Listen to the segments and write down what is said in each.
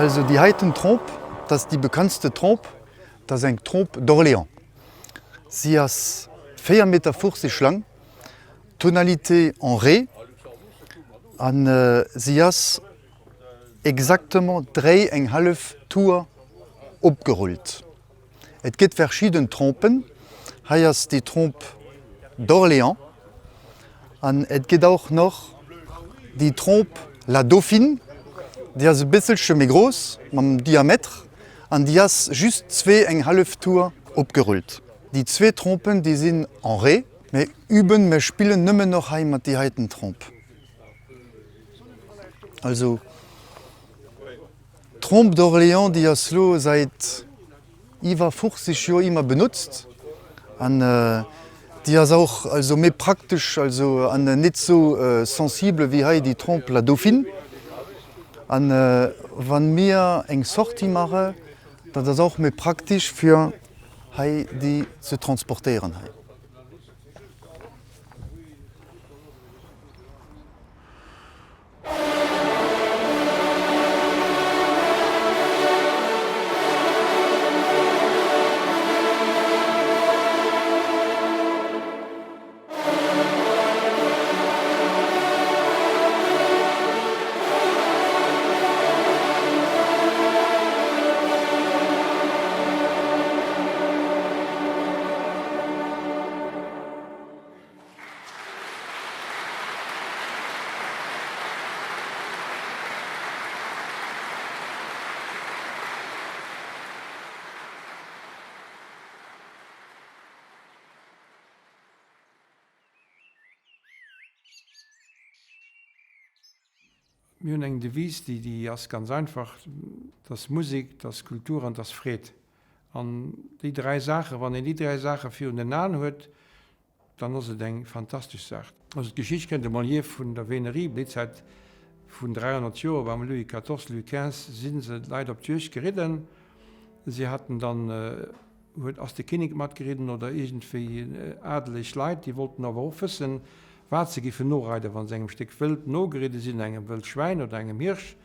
Also déi heiten Trompe, dat ass déi bekanntste Trompe, dat ass eng Trompe d'Orléans. Si ass 4,50 Meter laang, Tonalité en Ré, an si ass exactement dréi eng hallef Tour opgerullt. Et gëtt verschidden Trompen, hei ass déi Trompe d'Orléans an et gëtt och noch déi Trompe la Dauphine, déi ass e bësselche méi grouss mam Diameter an déi ass just zwee eng hallef Tour opgerullt. Déi zwee Trompen déi sinn en Ré, mä üben, mer spillen nëmmen och hei mat déi heiten Trompe. Also d'Trompe d'Orléans déi ass lo säit iwwer 50 Joer ëmmer benotzt an déi ass och also méi praktesch also an net sou sensible wéi hei déi Trompe la Dauphine. An wann mir eng Sortie mache, dat ass och méi praktesch fir hei déi ze transportéieren hei. Mir hunn eng Devise, déi déi ass ganz einfach, dat ass Musek, dat ass Kultur an dat ass Freed. An déi dräi Saachen, wann een déi dräi Saache virun den Aen huet, Dann ass et eng fantastesch Saach. Also d'Geschicht kennt de Molière vun der Vénerie, déi Zäit vun 300 Joer, beim Louis quatorze, Louis quinze si se d'Leit op d'Juegd geridden. Si haten dann, huet, ass de Kinnek matgeridden oder iergendwéi adeleg Leit, déi wollten awer och wëssen, wat se giffen noreiden, wa se engem Stéck Wëld nogeridde sinn, engem Wëld Schwäin oder engem Hirsch.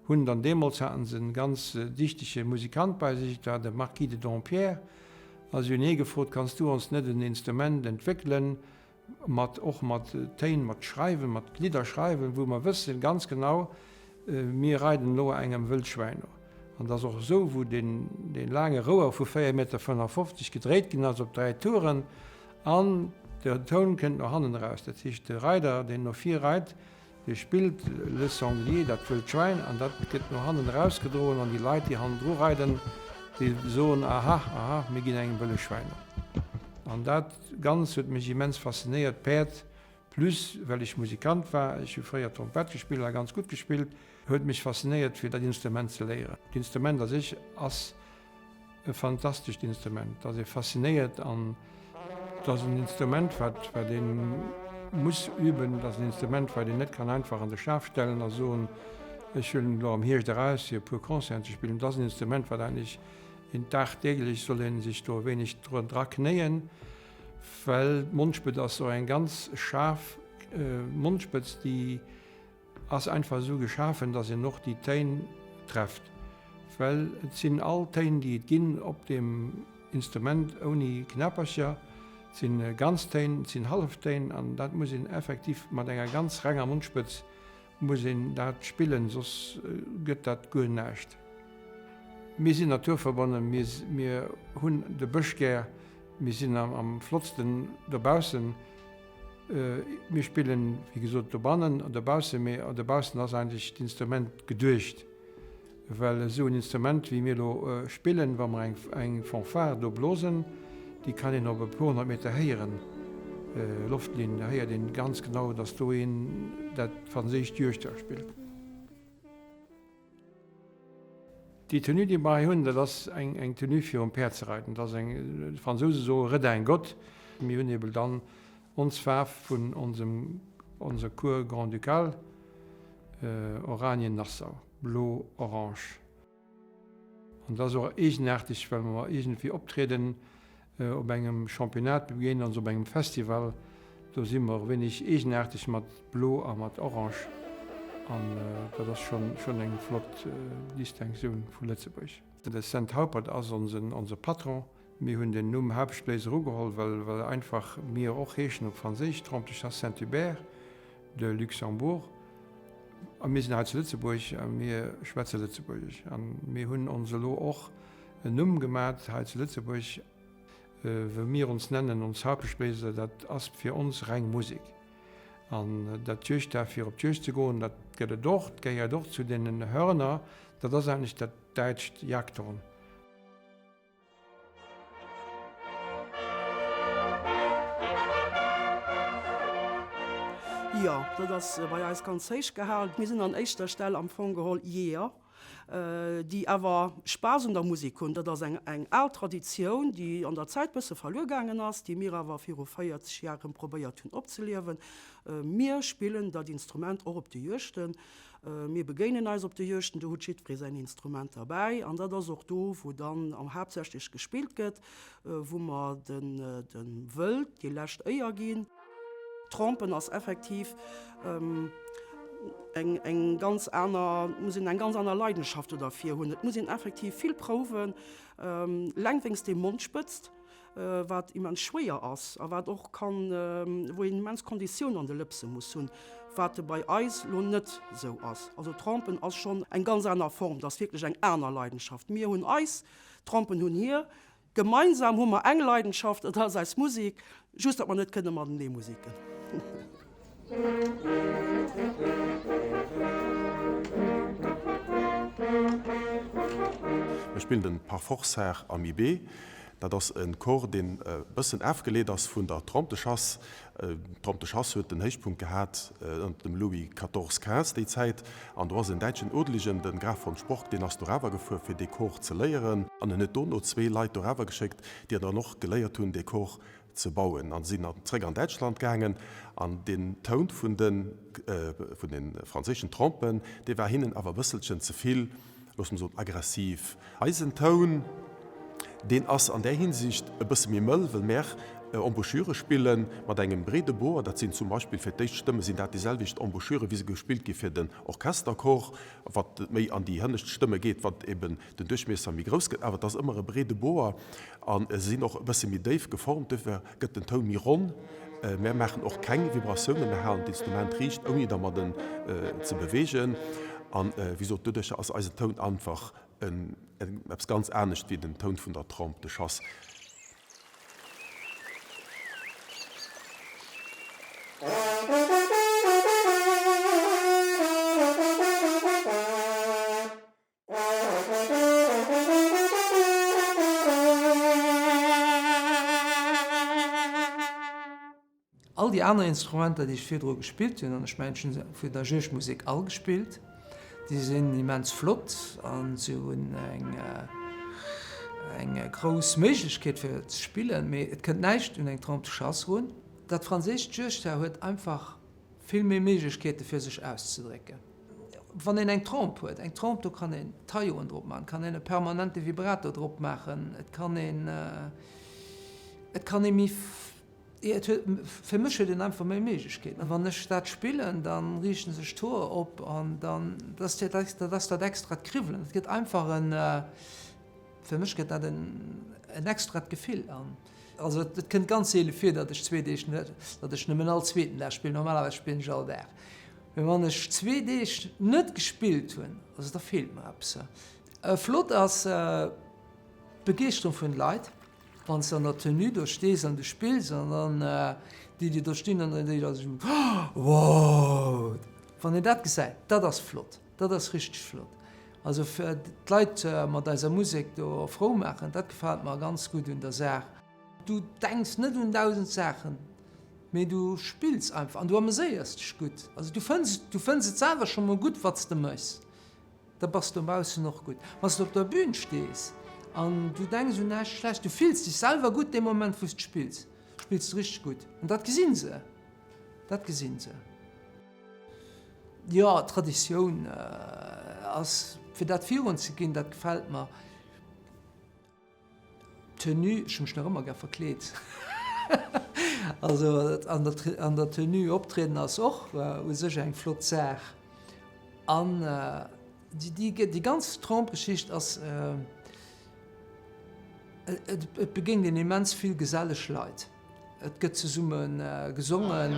Hunn dann deemools haten se en ganz dichtege Musikant bei sech, et war de Marquis de Dampierre, a si hunn hie gefrot, Kanns du ons net en Instrument entwéckelen, mat och mat Téin, mat Schreiwen, mat Lidder schreiwen, wou mer wëssen ganz genau, mir reiden elo engem Wëldschwäin no. An et ass och esou, wou deen dee laange Rouer vu 4 Meter 55 gedréit ginn ass op 3 Touren, an de Toun kënnt no hannen eraus, dat heescht de Reider, deen no vir reit, Dee spillt Le Sanglier, dat wëllt Schwäin, an dat gëtt no hannen erausgedroen an déi Leit, déi hannendru reiden, déi soen, Aha, aha, mir ginn engem wëlle Schwäin no. An dat Ganz huet mech immens faszinéiert, d'Päerd, plus well ech Musikant war, ech hu fréier Trompett gespillt a ganz gutt gespillt, huet mech faszinéiert fir dat Instrument ze léieren. D'Instrument a sech ass E fantastescht Instrument, dat ass ee faszinéiert an et ass en Instrument, wat wat ee muss üben. Et ass en Instrument, wat een net kann einfach an de Schaf stellen a soen, ech huelen et elo am Hierscht eraus, fir e puer Concerten ze spillen. Et ass en Instrument, wat eigentlech een dagdeeglech soll ee sech do e wéineg dra knéien, well d'Mondspëtz ass och eng ganz schaarf Mondspëtz, déi Ass einfach esou geschafen, dass een och déi Téin trefft, well et sinn all Téin déi et ginn op deem Instrument ouni Knäppercher, et sinn ganz Téin, et sinn Halleftéin an dat muss een effektiv mat enger ganz renger Mondspëtz muss een dat spillen, soss gëtt dat guer näischt. Mir sinn naturverbonnen, mir hunn de Bësch gär, mir sinn am flottsten dobaussen. Mir spillen, wéi gesot, dobannen an dobaussen, mee dobaussen ass eigentlech d'Instrument geduecht. Well esou en Instrument, wéi mir elo spillen, wa mer eng Fanfare do blosen, déi kann een op e puer 100 Meter héieren, Loftlinn, da héiert een ganz genau, datt do een dat franséischt Juegdhaar spillt. Déi Tenue, déi mer hei hunn, dat ass eng Tenue fir um Päerd ze reiden. Dat ass eng, d'Fransouse soe Redingote. Mir hunn eebel dann ons Faarf vun onsem, onser Cour grand-ducale, Oranien-Nassau, blo-orange. An dat ass och eegenaarteg, well mer iergendwéi optrieden op engem Championnat, mir begéinen ons op engem Festival, do si mer e wéineg eegenaarteg mat blo a mat orange. An dat ass schonn eng flott Distinctioun vu Lëtzebuerg. De Cent Haupert ass onse Patron. Mir hunn den Numm Hauptspléiser ugeholl, well einfach mir och heeschen op Franséisch, Trompe de Chasse Saint-Hubert de Luxembourg. A mir sinn hei zu Lëtzebuerg a mir schwätze Lëtzebuergesch. A mir hunn ons elo och en Numm gemat hei zu Lëtzebuerg, wou mir ons nennen, ons Hauptspléiser, dat ass fir ons reng Musek. An dat Juegdhaar, fir op d'Juegd ze goen, dat gëtt et och, dat gehéiert och zu deenen Hörner, dat ass eigentlech dat däitscht Jagdhorn. Jo, dat ass bei eis ganz héich gehalen. Mir sinn an éischter Stell am Fong geholl Jeeër, déi awer Spaass un der Musek hunn. Dat ass eng eng al Traditioun, déi an der Zäit bësse verluer gaangen ass, déi mir awer viru 40 Jar erëm probéiert hunn opzeliewen. Mir spillen dat Instrument och op de Juegten. Mir begéinen eis op de Juegten, do huet jiddweree säin Instrument derbäi an dat ass och do, wou dann am haaptsächlech gespillt gëtt, wou mer dem Wëld déi lescht Éier ginn. Trompen ass effektiv eng eng ganz aner, et muss een eng ganz aner Leidenschaft do derfir hunn. Et muss een effektiv vill prouwen, eleng wéinst deem Mondspëtzt. wat immens schwéier ass a wat och kann, wou een immens Konditioun an de Lëpse muss hunn, wat bei eis lo net esou ass. Also Trompen ass schonn eng ganz aner Form, dat ass wierklech eng aner Leidenschaft. Mir hunn eis, d'Trompen hunn hir. Gemeinsam hu mer eng Leidenschaft, dat ass eis Musek, just datt mer net kënne matenee museken. Mir spillen den Parforcehar am IB. Dat ass e Corps, deen e bëssen afgeleet ass vun der Trompe de Chasse. D'Trompe de Chasse huet den Héichpunkt gehat ënnert dem Louis quatorze, quinze déi Zäit. An do ass en däitschen Odeligen, de Graf von Sporck, deen ass dorawer gefuer fir dee Corps ze léieren. An en huet dono zwee Leit dorawer geschéckt, déi dann och geléiert hunn, dee Corps ze bauen an sinn dann zréck an Däitschland gaangen an den Toun vun de vun den franséischen Trompen, dee war hinnen awer e bësselchen ze vill, loosse mer soen, aggressiv. Eisen Toun, deen ass an där Hinsicht e bësse méi mëll, wëll mär Embouchure spille mat engem breede Bor. Dat sinn zum Beispill fir d'éischt Stëmme sinn dat déi selwecht Embouchure wéi se gespillt gi fir den Orchesterchor, wat méi an déi hënnescht Stëmme geet, wat eben den Duerchmiesser méi grouss gëtt, awer et ass ëmmer e breede Boer a se sinn och e bësse méi déif geformt, duerfir gëtt den Toun méi ronn. Mär maachen och keng Vibratiounen, mär halen d'Instrument riicht, ouni dermadden ze beweegen. An wéi gesot, doduercher ass eisen Toun einfach eppes ganz anescht wéi den Toun vun der Trompe de chasse. All déi aner Instrumenter, déi ech virdru gespillt hunn, an ech mengen, ech hunn se vun der Juegdmusek all gespillt, déi sinn immens flott a se hunn eng eng grouss Méiglechkeet fir ze spillen, mee et kënnt näischt un eng Trompe de chasse run. Dat franséischt Juegdhaar huet einfach vill méi Méiglechkeete fir sech auszedrécken. Wann een eng Trompe huet, eng Trompe, do kann een Tailloten drop maachen, kann een e permanente Vibrato drop maachen, et kann een, et kann ee méi, et huet, fir mech huet een einfach méi Méiglechkeeten. Wann ech dat spillen, da riichten sech d'Hoer op an dann, dat ass dat ass dat extrat Kriwwelen, et gëtt einfach en, fir mech gëtt dat en en extrat Gefill an. Also et kënnt ganz seele vir, datt ech zwee Deeg net, datt ech nëmmen all zweeten Dag spillen, normalerweis spillen ech all Dag. Mee wann ech zwee Deeg net gespillt hunn, also da feelt mer eppes. Flott ass d'Begeeschterung vun de Leit, wann s de an der Tenue do stees an du spills an dann déi déi do stinn an déi da sou wow, wann een dat gesäit, dat ass flott, dat ass richteg flott. Also fir d'Leit mat eiser Musek do frou maachen, dat gefält mer ganz gutt un der Saach. Du denks net un 1000 Saachen, mee du spills einfach an du ameséiers dech gutt. Also du fënns, du fënns et selwer scho mol gutt, wat s de méchs. Da bass de dobaussen och gutt. Wann s de op der Bün stees an du denks un näischt Schlechtes, du fills dech selwer gutt dee Moment, wou s de spills, spills de richteg gutt. An dat gesinn se, dat gesinn se. Jo, Traditioun ass, fir dat virun ze ginn, dat gefält mer. Tenue, ech hu mech nach ëmmer gär verkleet. Also an der, an der Tenue optrieden ass och u sech eng flott Saach. An déi, déi, déi ganz Trompe-Geschicht ass, et, et begéint een immens vill geselleg Leit. Et gëtt zesumme gesongen.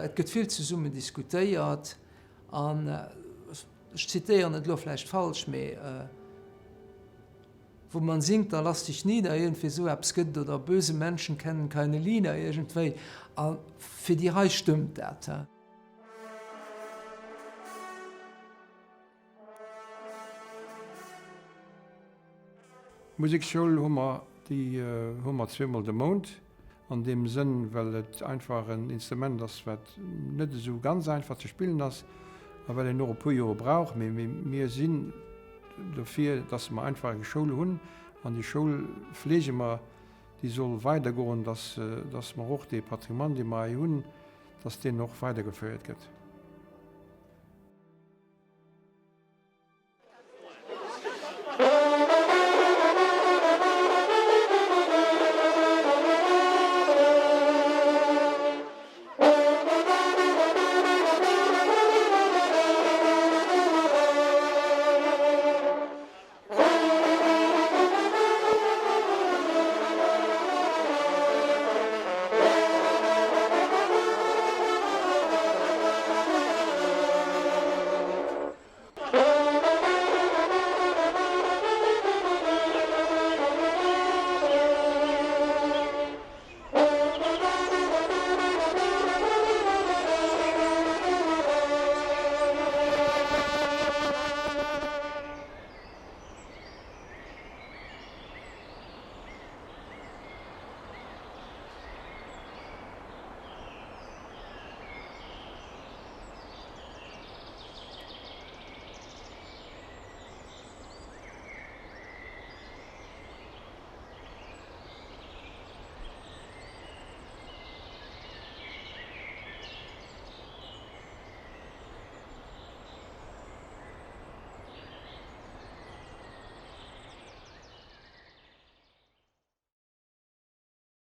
Et gëtt vill zesummen diskutéiert an, ech zitéieren et elo vläicht falsch, mee Wo man singt, da lass dich nieder, iergendwéi esou eppes gëtt et, oder Böse Menschen kennen keine Lieder, iergendwéi. A fir déi hei stëmmt dat. Museksschoul hu mer, déi hu mer zweemol de Mount. An deem Sënn, well et einfach en Instrument ass, wat net esou ganz einfach ze spillen ass a well een och e puer Jore brauch. Mee mir sinn dofir, dass mer einfach eng Schoul hunn an déi Schoul fleege mer, déi soll weidergoen, dass, dass mer och dee Patrimoine, dee mer hei hunn, dass deen och weidergeféiert gëtt.